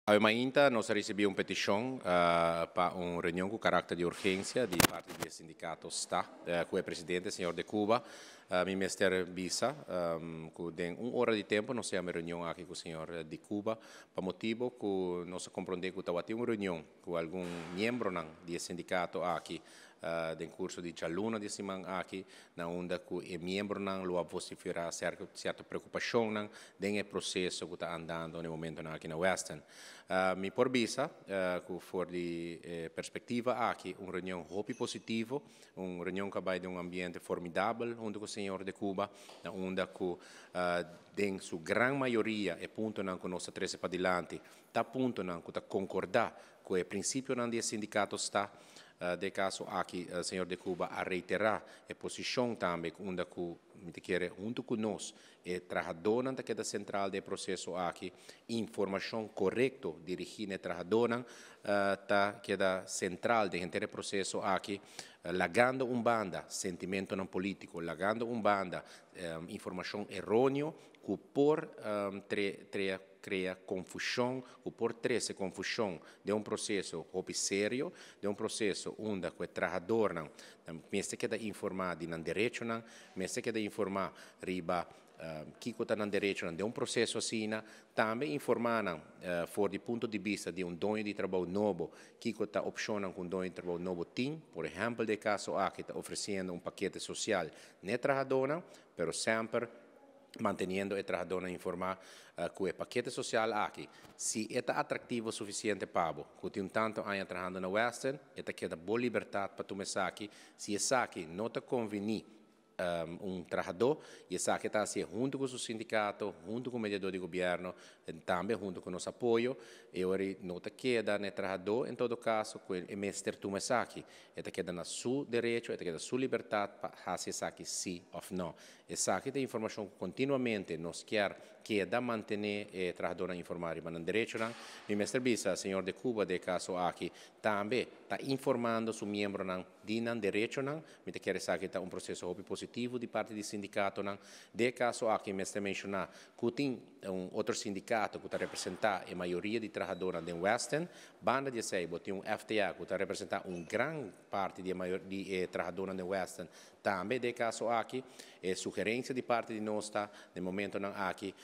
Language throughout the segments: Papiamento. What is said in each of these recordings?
Awe mainta nos a ricibi un peticion pa un reunion cu caracter di urgencia di parti di e sindicato sta, cu e presidente señor De Cuba. Mi mester bisa cu den un ora di tempo nos a yama e reunion aki cu señor De Cuba pa motibo cu nos a compronde cu tabatin un reunion cu algun miembronan di e sindicato aki den curso di djaluna di e siman aki, na unda cu e miembronan lo a vocifera cierto preocupacionnan den e proceso cu ta andando na e momentonan aki na Westin. Mi por bisa cu for di e perspectiva aki un reunion hopi positivo, un reunion cu a bay den un ambiente formidabel hunto cu señor De Cuba, na unda cu den su gran mayoria e puntonan cu nos ta trece padilanti ta puntonan cu ta concorda cu e principionan di e sindicato sta. Den caso aki señor De Cuba a reitera e posicion tambe cu unda cu mi ta kere hunto cu nos e trahadornan ta keda central den e proceso aki, informacion corecto dirigi na e trahadornan ta keda central den henter e proceso aki, lagando un banda sentimentonan politico, lagando un banda informacion eroneo cu por trea crea confusion, cu por trece confusion den un proceso hopi serio, den un proceso unda cu e trahadornan mester keda informa di nan derechonan, mester keda informa riba kico ta nan derechonan den un proceso asina, tambe informa nan for di punto di bista di un doño di trabou nobo, kico ta opcionnan cu un doño di trabou nobo tin, por ehempel den e caso aki ta ofreciendo un pakete social n'e trahadornan, pero semper manteniendo e trahadornan informa cu e pakete social aki, si e ta atractivo suficiente pa bo, cu tin un tanto aña trahando na Westin, e ta keda bo libertad pa tuma esaki. Si esaki no ta conveni un trahador, y esaki ta haci'e hunto cu su sindicato, hunto cu mediador di gobierno, tambe hunto cu nos apoyo, e ora no ta keda na e trahador en todo caso cu e mester tuma esaki. E ta keda na su derecho, e ta keda su libertad pa haci esaki si of no. Esaki ta informacion cu continuamente nos kier keda mantene e trahadornan informa riba nan derechonan. Mi mester bisa, señor De Cuba den e caso aki tambe ta informando su miembronan di nan derechonan. Mi ta kere esaki ta un proceso hopi positivo di parti di sindicatonan. Den e caso aki mester menciona cu tin un otro sindicato cu ta representa e mayoria di trahadornan den Westin. Banda di esey bo tin un FTA cu ta representa un gran parti di e mayor di e trahadornan den Westin. Tambe den e caso aki e sugerencia di parti di nos ta den momentonan aki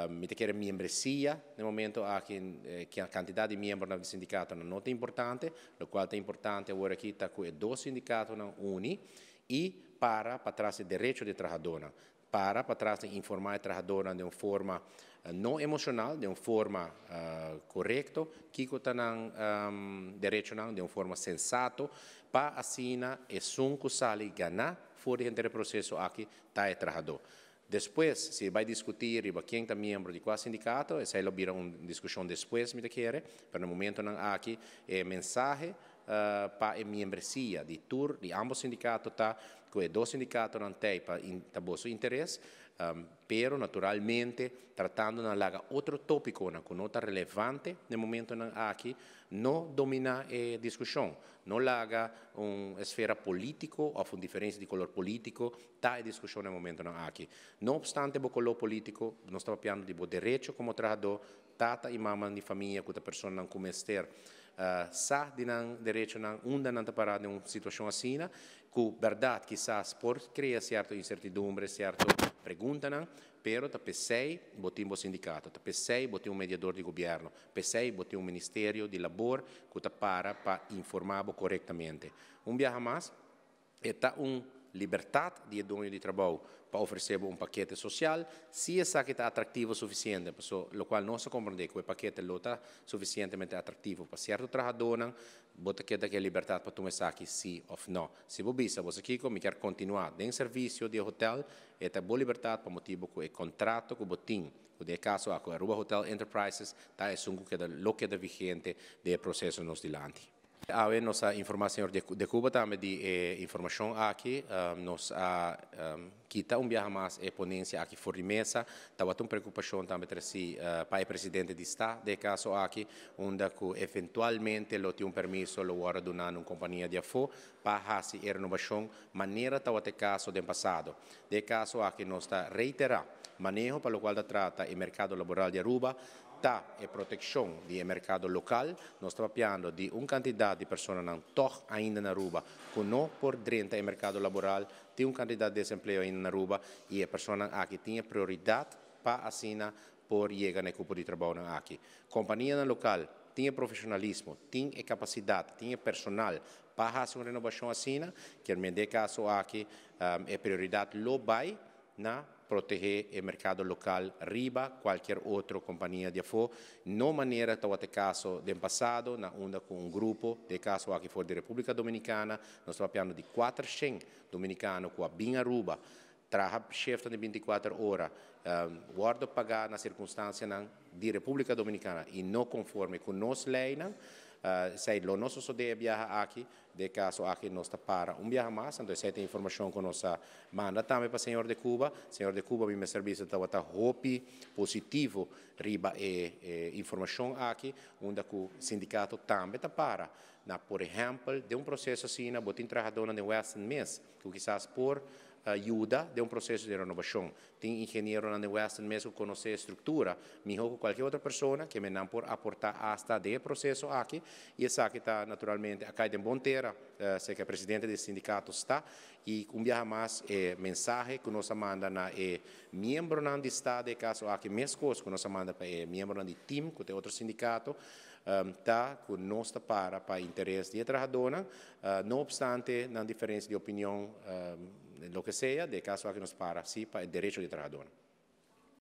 mi ta kere miembresia den momento aki cantidad di miembronan di sindicatonan no ta importante. Locual ta importante awor aki ta cu e dos sindicatonan uni y para patras e derecho di e trahadornan. Para patras den informa e trahadornan den un forma no emocional, den un forma corecto, kico ta nan derechonan den un forma sensato, pa asina esun cu sali gana for di henter e proceso aki ta e trahador. Despues, si e bay discuti riba ken ta miembro di cua sindicato, esey lo bira un discusion despues, mi ta kere, pero na momentonan aki e mensahe pa e miembresia di tur di ambos sindicato ta cu e dos sindicatonan t'ey pa ta boso interes, pero naturalmente tratando na laga otro topiconan cu no ta relevante na e momentonan aki no domina e discusion, no laga un esfera politico of un diferencia di color politico ta e discusion na e momentonan aki. No obstante bo color politico, nos ta papiando di bo derecho como trahador, tata y mama di famia cu ta personanan cu mester sa di nan derechonan, unda nan ta para den un situacion asina, cu berdad kisas por crea cierto incertidumbre, cierto preguntanan, pero ta pesey bo tin bo sindicato, ta pesey bo tin un mediador di gobierno, pesey bo tin un ministerio di labor cu ta para pa informa bo corectamente. Un biaha mas, e ta un libertad di e doño di trabou pa ofrece bo un pakete social, si esaki ta atractivo suficiente, paso locual nos a comprende cu e pakete lo ta suficientemente atractivo pa cierto trahadornan, bo ta keda cu e libertad pa tuma esaki si of no. Si bo bisa, bo sa kico, mi kier continua den servicio di e hotel, e ta bo libertad pa motibo cu e contrato cu bo tin, cu den e caso aki Aruba Hotel Enterprises, ta esun cu keda lo keda vigente den e proceso nos dilanti. Awe nos a informa señor De Cuba tambe di e informacion aki. Nos a kita un biaha mas e ponencia aki for di mesa. Tabata un preocupacion tambe treci pa e presidente di sta den e caso aki, unda cu eventualmente lo tin un permiso lo worde duna na un compania di afo pa haci e renovacion manera tabata e caso den pasado. Den e caso aki nos ta reitera maneho pa locual ta trata e mercado laboral di Aruba. Ta e proteccion di mercado local. Nos ta papiando di un cantidad di personanan toch ainda na Aruba cu no por drenta e mercado laboral, tin un cantidad di desempleo ainda na Aruba y e personanan aki tin prioridad pa asina por yega na cupo di trabou aki. Compania local tin profesionalismo, tin capacidad, tin personal pa haci un renobacion asina, cu den e caso aki e prioridad lo bay na protege e mercado local riba cualkier otro compania di afo, no manera tabata e caso di pasado, na unda cu un grupo, den caso aki for di Republica Dominicana, nos ta papiando di 400 dominicano cu a bin Aruba, traha shift di 24 ora, wordo paga na circunstancia di Republica Dominicana y no conforme cu nos ley, esey lo no sucede e biaha aki. Den caso aki nos ta para un biaha mas, anto esey ta informacion cu nos a manda tambe pa señor de Cuba. Señor de Cuba, mi servicio tabata hopi positivo riba e informacion aki, unda cu sindicato tambe ta para. Na, por ehempel, den un proceso asina, bo tin trahado na Westin mes, cu kisas por yuda den un proceso di renobacion. Tin ingeniero na Westin mes cu conoce e structura miho cu cualkier otro persona, cu nan por aporta hasta den e proceso aki, y esaki ta naturalmente aki den bon tera, esey cu e presidente di sindicato sta, y un biaha mas mensahe cu nos a manda na e miembronan di sta den caso aki, mescos cu nos a manda pa e miembronan di TIM, cu ta otro sindicato, ta cu nos ta para interes di trahado, no obstante na diferencia di opinion, loke sea. Den caso aki nos para si pa e derecho di trahado.